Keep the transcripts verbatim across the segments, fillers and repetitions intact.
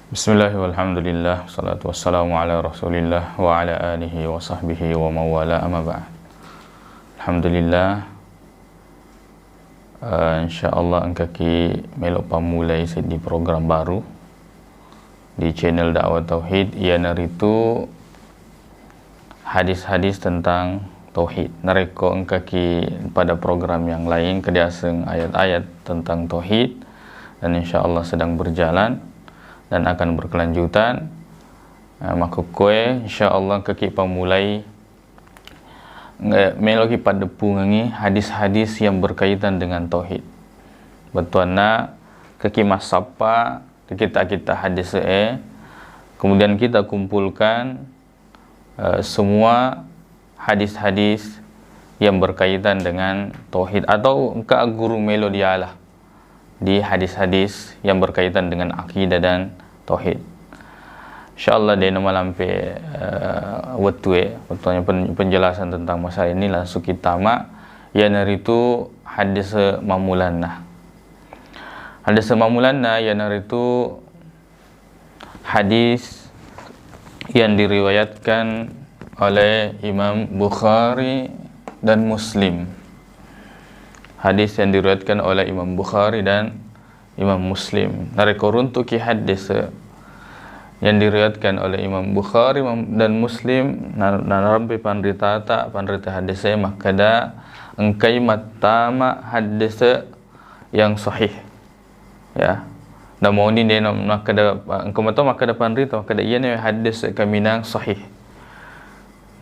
Bismillah, walhamdulillah, wassalatu wassalamu ala rasulillah wa ala alihi wa sahbihi wa mawala, amma ba'd. Alhamdulillah, eh, insyaallah engkaki melo pammulai seddi program baru di channel Dakwah Tauhid, iyanaritu hadis-hadis tentang tauhid. Narekko engkaki pada program yang lain, engka diaseng ayat-ayat tentang tauhid, dan insyaallah sedang berjalan dan akan berkelanjutan. Eh, makkukkoe, insyaallah engkaki pammulai, eh, meloki paddeppungengi hadis-hadis yang berkaitan dengan tauhid. Bettuanna, engkaki massappa, kita-kita hadis e, kemudian kita kumpulkan, eh, semua hadis-hadis yang berkaitan dengan tauhid, atau engka guru melo diala di hadis-hadis yang berkaitan dengan akidah dan tauhid. Insyaallah, de' namalampe, eh, wettue, bettuanna pen-, penjelasan tentang masalah ini, langsung kita ma, iyanaritu hadis mammulanna. Hadis mammulanna iyanaritu hadis yang diriwayatkan oleh Imam Bukhari dan Muslim. Hadis yang diriwayatkan oleh Imam Bukhari dan Imam Muslim. Narekko runtuki hadis yang diriwayatkan oleh Imam Bukhari dan Muslim, na-, narampe panritata, panrita hadis e makkeda, engkai mattama hadis yang sahih. Ya. Namoni de' na-, makkeda, engka mato makkeda panrita, makkeda iyana hadis kaminang sahih.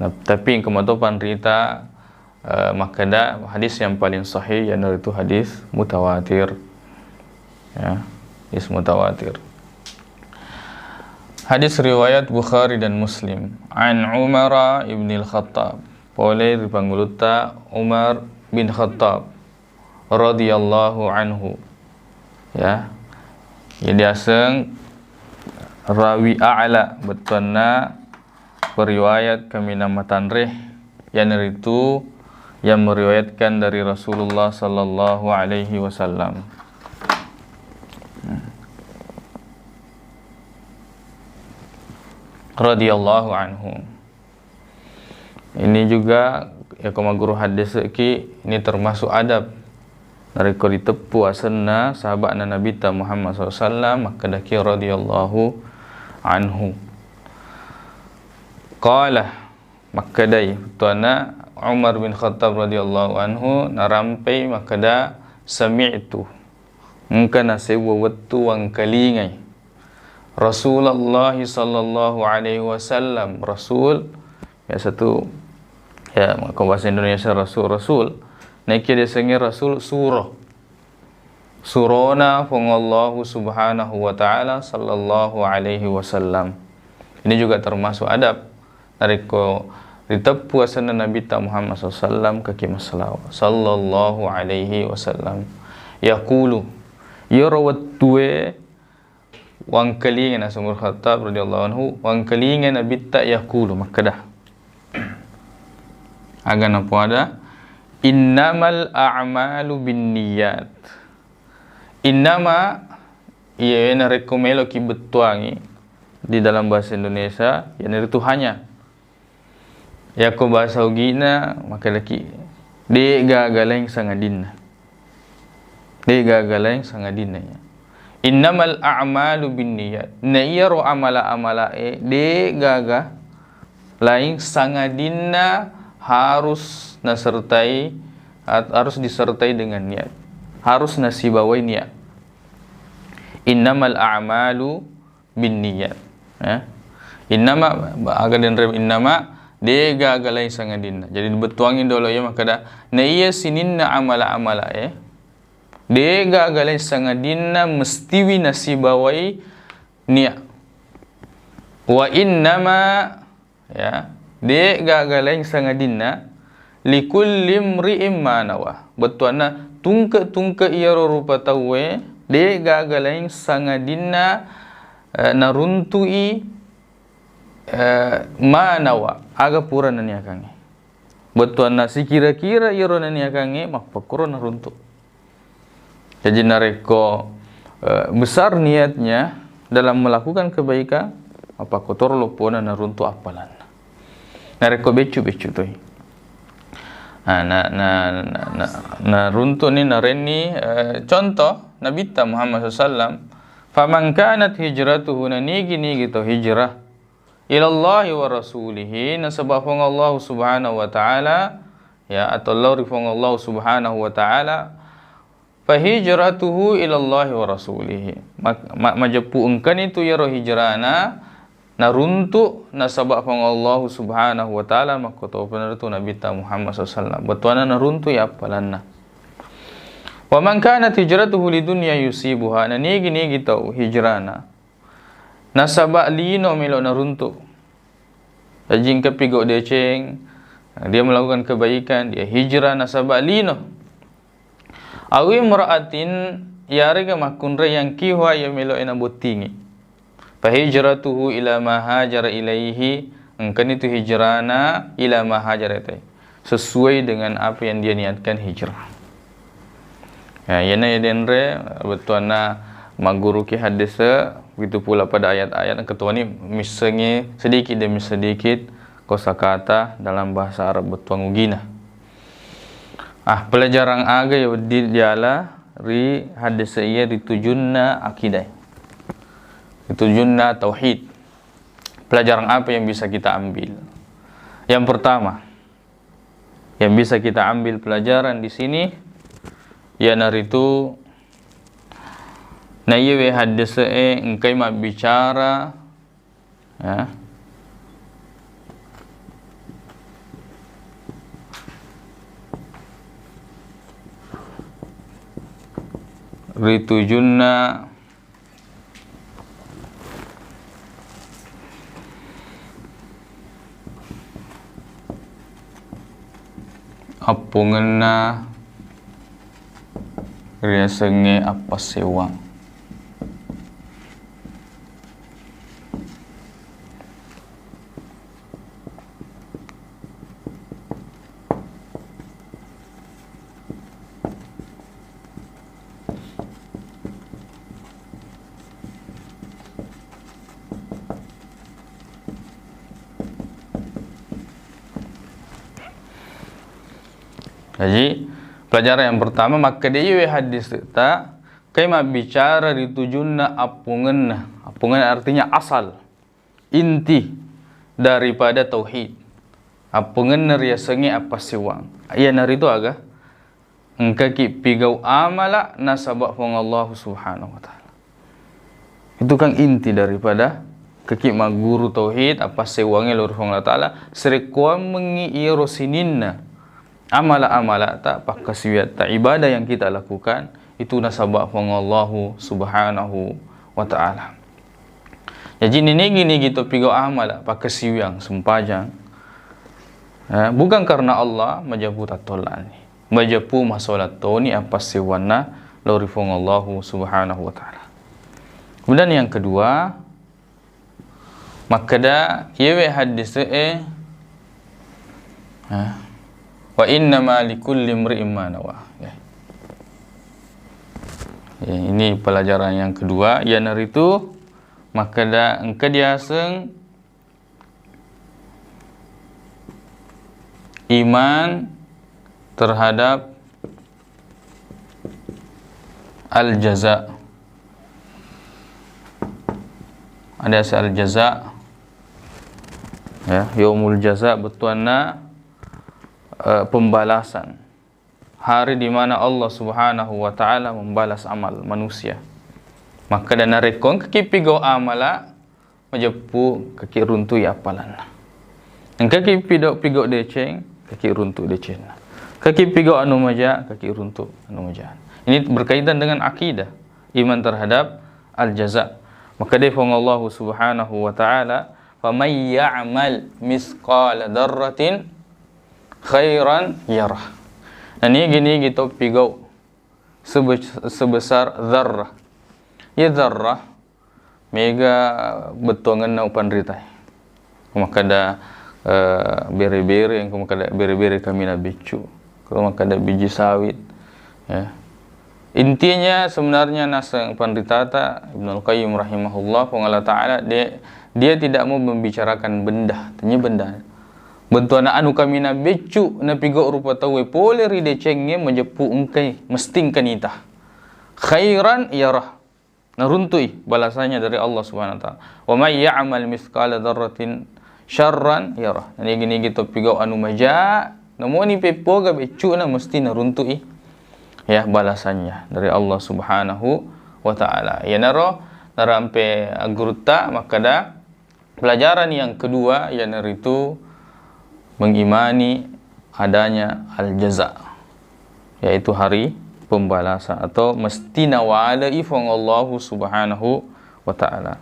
Nah, tapi engka mato panrita, eh, makkeda hadis yang paling sahih, iyanaritu hadis mutawatir. Ya, hadis mutawatir. Hadis riwayat Bukhari dan Muslim. An Umar ibnil Khattab. Pole ri pangulutta Umar bin Khattab radhiyallahu anhu. Ya. Jadi aseng rawi a'la, bettuanna periwayat kaminang matanre, iyanaritu yang meriwayatkan dari Rasulullah sallallahu alaihi wasallam. Radhiyallahu anhu. Ini juga, ya, ko magguru hadis ki, ini termasuk adab. Narekko diteppu asenna sahabatna Nabitta Muhammad sallallahu alaihi wasallam, makkedaki radhiyallahu anhu. Qala, makkedai, tuanna Umar bin Khattab radhiyallahu anhu narampei makkeda, sami'tu, engka nasewwa wettu wangkalingai Rasulullah sallallahu alaihi wasallam, Rasul, biasa tu, ya, ko bahasa Indonesia Rasul, Rasul. Naiki diasengnge Rasul, suro. Surona Puang Allahu Subhanahu wa Ta'ala sallallahu alaihi wasallam. Ini juga termasuk adab. Narekko riteppu asenna Nabitta Muhammad sallallahu alaihi wasallam, kaki massalawa. Sallallahu alaihi wasallam. Yaqulu. Iyaro wettue wangkalinga na Umar Khattab radhiyallahu anhu, wangkalinga Nabitta yaqulu, makkeda. Aga napoada, innamal a'malu binniyat. Innama, iya, narekko meloki bettuangi di dalam bahasa Indonesia, iyanaritu hanya. Yakko bahasa Ugina, makkedaki, de' gaga laing sangadinna. De' gaga laing sangadinna, ya. Innamal a'malu binniyat. Na iyaro amala-amala e, de' gaga laing sangadinna harus nasertai, at-, harus disertai dengan niat. Harus nasibawai niat. Innamal a'malu binniyat. Ya. Innama, aga denre innama, de' gaga laing sangadinna. Jadi, dibettuangi dolo iya makkeda, na iya sininna amala-amala e, de' gaga laing sangadinna mestiwi nasibawai niat. Wa innama, ya, de' gaga laing sangadinna, likulli imri'in ma nawa. Bettuanna, tungke-tungke iyaro rupa tauwe, de' gaga laing sangadinna, eh, naruntu'i, eh, ma nawa, aga pura naniakangnge. Bettuanna, sikira-kira iyaro naniakangnge, mappakkuro naruntu'. Jaji narekko, eh, besar niatnya, dalam melakukan kebaikan, mappakkotoro loppona naruntu appalanna. Narekko beccu-beccu toi. Nah, na, na, na, na, naruntu ni, narenni, eh, contoh Nabitta Muhammad sallallahu alaihi wasallam, "Faman kanat hijratuhu," na nigi-nigi tau hijrah, "ilallahi wa rasulihi," nasaba Puang Allah Subhanahu wa Ta'ala, ya, atau lao ri Puang Allah Subhanahu wa Ta'ala, "fa hijratuhu ilallahi wa rasulihi." Ma-, ma-, majeppu engkani tu iyaro hijrana, naruntu nasaba Puang Allah Subhanahu wa Ta'ala, makkotopa naritu Nabitta Muhammad sallallahu alaihi wasallam. Bettuanna naruntu ya appalanna. "Wa man kanat hijratuhu lidunya yusibuha," na nigi-nigi tau hijrana nasaba lino melo naruntu. Jaji engka pigau deceng, dia melakukan kebaikan, dia hijrah nasaba lino. "Awi imra'atin," yarega makkunrai, "yankihuha," iya melo e nabottingi. "Fa hijratuhu ila ma hajara ilaihi," engkani tu hijrana ila ma hajara ilaihi, sesuai dengan apa yang dia niatkan hijrah. Ya, iyana ya denre, bettuanna magguruki haddese, pitu pula pada ayat-ayat, engka toni missengi sedikit demi sedikit kosakata dalam bahasa Arab bettuang ugina. Ah, pelajaran aga ya wedding diala ri haddese iya ri tujunna akidah. Ri tujunna tauhid. Pelajaran apa yang bisa kita ambil? Yang pertama, yang bisa kita ambil pelajaran di sini, iyanaritu, na iyawe haddese e engkai mabbicara, ya, ri tujunna appongenna riasengnge appassewang. Jaji, pelajaran yang pertama, makkeda iyawe haddese ta, engkai mabbicara ri tujunna appongenna. Appongenna artinya asal, inti daripada tauhid. Appongenna riasengnge appassewang. Iyanaritu aga? Engkaki pigau amala nasaba Puang Allah Subhanahu wa Ta'ala. Itu kan inti daripada engkaki magguru tauhid, appassewwangnge lao ri Puang Allah Ta'ala, sarekkoammengngi iyaro sininna amala-amalata, pakkasiwiatta, ibadah yang kita lakukan, itu nasaba Puang Allah Subhanahu wa Ta'ala. Jaji, nigi-nigi to pigau amala, pakkasiwiang, sempajang, eh, bukan karena Allah, majeppu tattollani. Majeppu masolat toni appassewwanna lao ri Puang Allahu Subhanahu wa Ta'ala. Kemudian yang kedua, makkeda iyawe haddese e, ha, "Wa innama likulli imri'in ma nawa." Ya. Ya, ini pelajaran yang kedua, iyanaritu makkeda engka diaseng iman terhadap al-jaza. Ada si al-jaza, ya, yaumul jaza, bettuanna, eh, pembalasan. Hari di mana Allah Subhanahu wa Ta'ala membalas amal manusia. Makkeda narekko engkaki pigau amala, majeppu engkaki runtui appalanna. Engkaki pigau, pigau deceng, engkaki runtu decenna. Engkaki pigau anu maja, engkaki runtu anu maja. Ini berkaitan dengan akidah, iman terhadap al-jaza. Makkeda Puang Allah Subhanahu wa Ta'ala, "Faman ya'mal misqala dzarratin khairan yarah." Na nigi-nigi to pigau sebe-, sebesar dzarrah. Iya dzarrah, mega bettuangenna upanritae. Ko makkeda, eh, bere-bere, ko makkeda bere-bere kaminang beccu, ko makkeda biji sawit, ya. Intinya, sebenarnya naseng panritata Ibnul Qayyim rahimahullah, Puang Allah Ta'ala, de-, dia tidak mau membicarakan benda, tanya benda. Bettuanna anu kaminang beccu napigau rupa tauwe pole ri decengnge majeppu engkai, mesti engka nita. Khairan yarah. Naruntui balasannya dari Allah Subhanahu wa Ta'ala. Wa may ya'mal mithqala dzarratin syarran yarah. Nigi-nigi to pigau anu maja, namoni peppoga beccuna mesti naruntui, ya, balasannya dari Allah Subhanahu wa Ta'ala. Iyanaro narampe aggurutta makkada, pelajaran yang kedua, iyanaritu mengimani adanya al-jaza, yaitu hari pembalasan atau mesti nawalei Puang Allahu Subhanahu wa Ta'ala.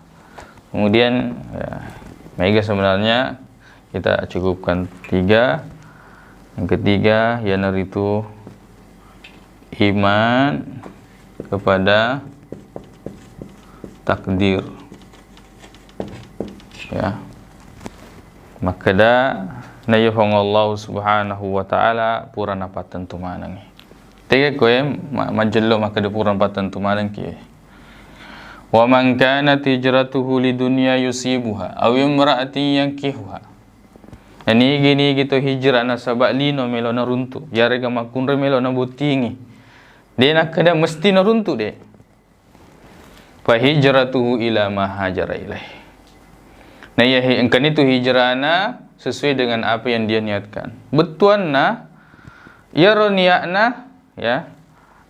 Kemudian, ya, mega sebenarnya kita cukupkan tiga. Yang ketiga, iyanaritu iman kepada takdir. Ya. Makkeda, naiya Puang Allah Subhanahu wa Ta'ala pura napattentu manengngi. Tega koe ma-, majello makkeda pura napattentu manengki. Wa man kanat hijratuhu lidunya yusibuha aw imra'atin yankihuha. Nigi-nigi to hijrah nasaba lino melo naruntu, yarega makkunrai melo nabottingi. De nakkeda mesti naruntu, de. Fa hijratuhu ila ma hajara ilaih. Nah, iya hi-, engkanitu hijrana sesuai dengan apa yang dia niatkan. Bettuanna, iyaro niatna, ya,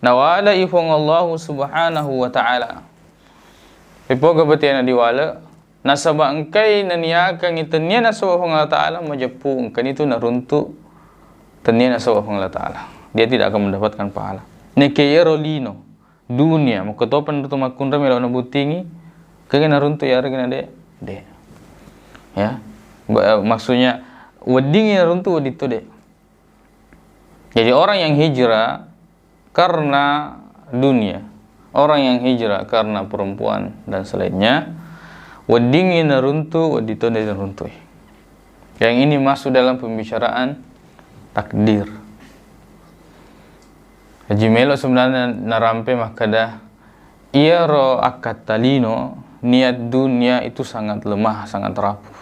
nawalai Puang Allahu Subhanahu wa Ta'ala. Ipoga betiana diwale, nasaba engkai naniakangi tennia nasaba Puang Allah Ta'ala, majeppu engkanitu naruntu tennia nasaba Puang Allah Ta'ala. Dia tidak akan mendapatkan pahala. Neke iyaro lino dunia, makkotopa naruntu makkunrai melo nabuttingi, kega naruntu yarega na de, de. Ya. Ba-, maksudnya, weddingi naruntu, wedding to de. Jadi, orang yang hijrah karena dunia, orang yang hijrah karena perempuan dan selainnya, weddingi naruntu, wedding to de naruntui. Yang ini masuk dalam pembicaraan takdir. Haji melo sebenarnya narampe makkeda, iyaro akkatta lino, niat dunia itu sangat lemah, sangat rapuh.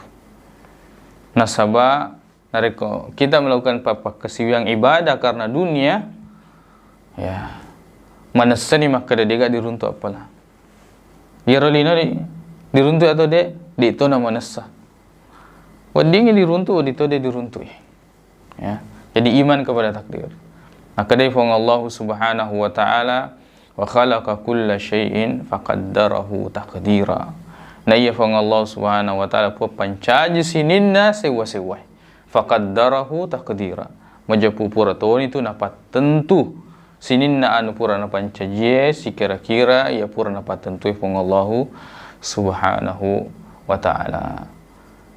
Nasaba narekko kita melakukan pa-, pakkasiwiang ibadah karena dunia, ya, manessani makkeda dega diruntu appala. Iyaro lino di-, diruntu atau de, de to na manessa. Weddingi diruntu, wedding to de diruntui. Ya. Jadi iman kepada takdir. Makkedai Puang Allah Subhanahu wa Ta'ala, "Wa khalaqa kulla syai'in faqaddarahu taqdira." Na iya Puang Allah Subhanahu wa Ta'ala pua pancaji sininna sewwa-sewwae. Faqaddarahu taqdira. Majeppu pura toni tu napattentu sininna anu pura napancajie, sikira-kira iya pura napattentui Puang Allahu Subhanahu wa Ta'ala.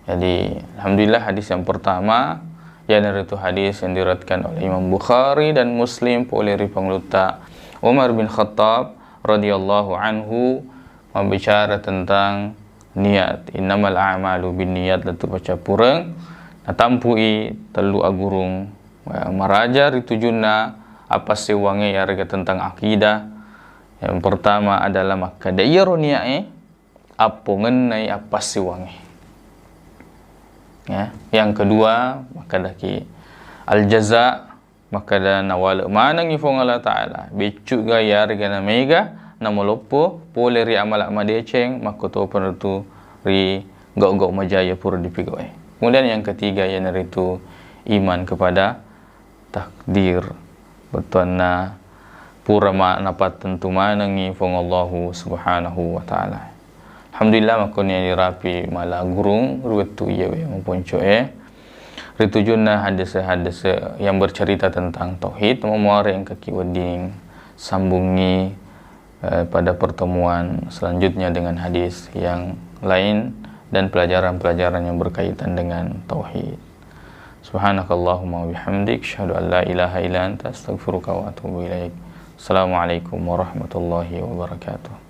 Jadi, alhamdulillah, hadis yang pertama, iyanaritu hadis yang diriwayatkan oleh Imam Bukhari dan Muslim, pole ri Pangulutta Umar bin Khattab radhiyallahu anhu, mabbicara tentang niat. Innamal a'malu binniyat, lettu paccappureng. Natampui tellu agurung, eh, maraja ri tujunna appassewwangnge, yarega tentang akidah. Yang pertama adalah makkeda iyaro niae appongennai appassewwangnge. Ya, yang kedua, makkedaki al-jaza, makkeda nawale manengngi Puang Allah Ta'ala, beccu'ga yarega na mega, namaloppo pole ri amala madeceng, makkotopa ritu ri gau-gau majaya pura dipigau'e. Kemudian yang ketiga, iyanaritu iman kepada takdir, bettuanna pura ma-, napattentu manengngi Puang Allahu Subhanahu wa Ta'ala. Alhamdulillah, makkunni dirapi mala gurung ri wettu iyawe maponco'e. Ri tujunna hadese-hadese yang bercerita tentang tauhid, memuare engkaki wedding sambungi, eh, pada pertemuan selanjutnya dengan hadis yang lain dan pelajaran-pelajaran yang berkaitan dengan tauhid. Subhanakallahumma wa bihamdik, asyhadu an la ilaha illa anta, astaghfiruka wa atubu ilaik. Assalamualaikum warahmatullahi wabarakatuh.